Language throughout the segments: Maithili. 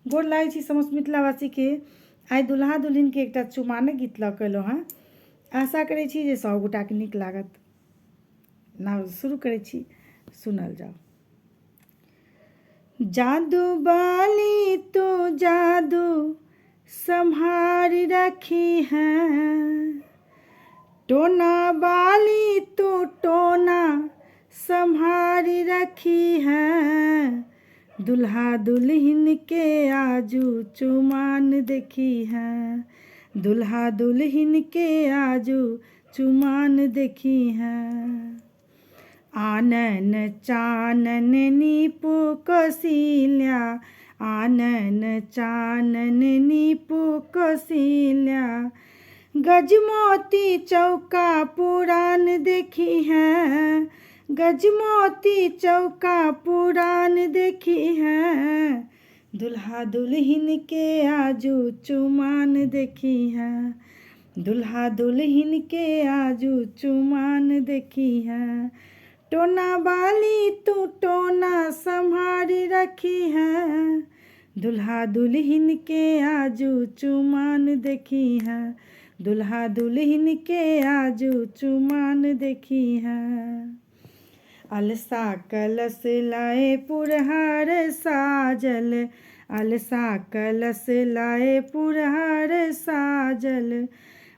गोर लागै छी समस्त मिथिलावासीके। आइ दुल्हा दुल्हिनके एकटा चुमानक गीत लऽ कऽ एलहुँ हेँ। आशा करै छी जे सभ गोटाके नीक लागत। नाउ शुरू करै छी, सुनल जाउ। जादू बाली तू जादू सम्हार रखी है, टोना बाली तू टोना सम्हार रखी है, दुल्हा दुल्हिन के आजू चुमान देखी है, दुल्हा दुल्हिन के आजू चुमान देखी है। आनन चानन नीपू कोशिल्या, आनन चानन नीपू कोशिल्या, गजमोती चौका पुरान देखी है, गजमोती चौका पुरान देखी है, दुल्हा दुल्हिन के आजू चुमान देखी है, दुल्हा दुल्हिन के आजू चुमान देखी है। टोना बाली तू टोना सम्हार रखी है, दुल्हा दुल्हिन के आजू चुमान देखी है, दुल्हा दुल्हिन के आजू चुमान देखी है। अलसा कलश लाए पुरहर साजल, अलसा कलश लाए पुरहर साजल,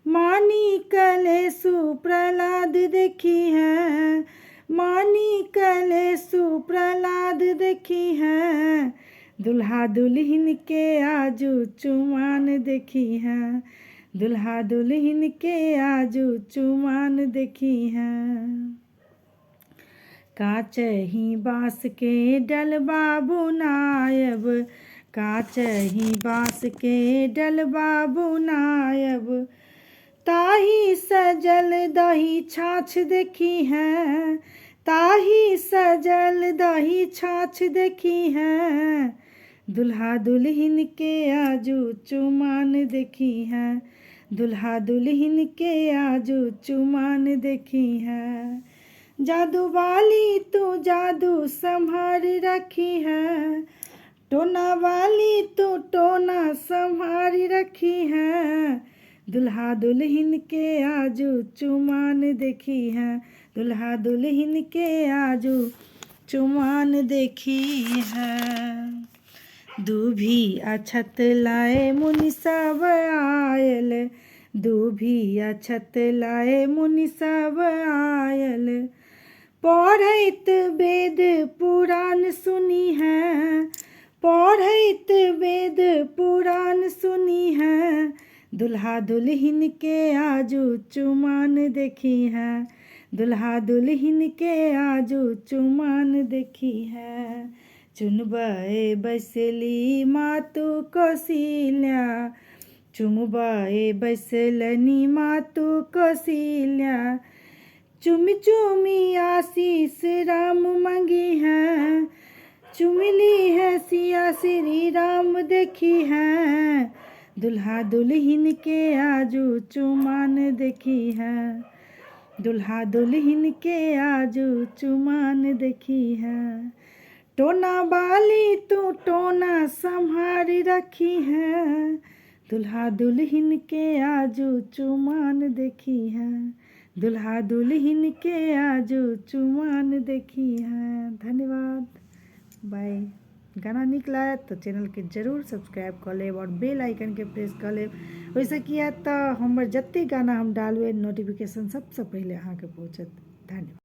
मानी कलेसु प्रहलाद देखी है, मानी कलेसु प्रहलाद देखी है, दुल्हा दुल्हिन के आजू चुमान देखी है, दुल्हा दुल्हिन के आजू चुमान देखी है। काचही बाँस के डलबा बुनायब, काचही बाँस के डलबा बुनायब, ताही सजल दही छाछ देखी है, ताही सजल दही छाछ देखी है, दुल्हा दुल्हिन के आजू चुमान देखी है, दुल्हा दुल्हिन के आजू चुमान देखी है। जादू वाली तू जादू सम्हार रखी है, टोना वाली तू टोना सम्हार रखी है, दुल्हा दुल्हिन के आजू चुमान देखी है, दुल्हा दुल्हिन के आजू चुमान देखी है। दूभी अछत लाए मुनि सब आयल, दूभी अछत लाए मुनि सब आयल, पढ़ैत वेद पुराण सुनी है, पढ़ैत वेद पुराण सुनी है, दुल्हा दुल्हिन के आजू चुमान देखी है, दुल्हा दुल्हिन के आजू चुमान देखी है। चुनबै बैसली मातु कोशिल्या, चुमबै बैसलनि मातु कोशिल्या, चुमि चुमि आशीष राम मंगी है, चुमली है सिया श्री राम देखी है, दुल्हा दुल्हिन के आजू चुमान देखी है, दुल्हा दुल्हिन के आजू चुमान देखी है। टोना बाली तू टोना सम्हार रखी है, दुल्हा दुल्हिन के आजू चुमान देखी है, दुल्हा दुल्हिन के आजू चुमान देखी है। धन्यवाद, बाय। गाना नीक लागत तऽ चैनलके जरूर सब्सक्राइब कऽ लेब आओर बेल आइकनके प्रेस कऽ लेब। ओहिसँ की हैत तऽ हमर जतेक गाना हम डालबै, नोटिफिकेशन सभसँ पहिले अहाँके पहुँचत। धन्यवाद।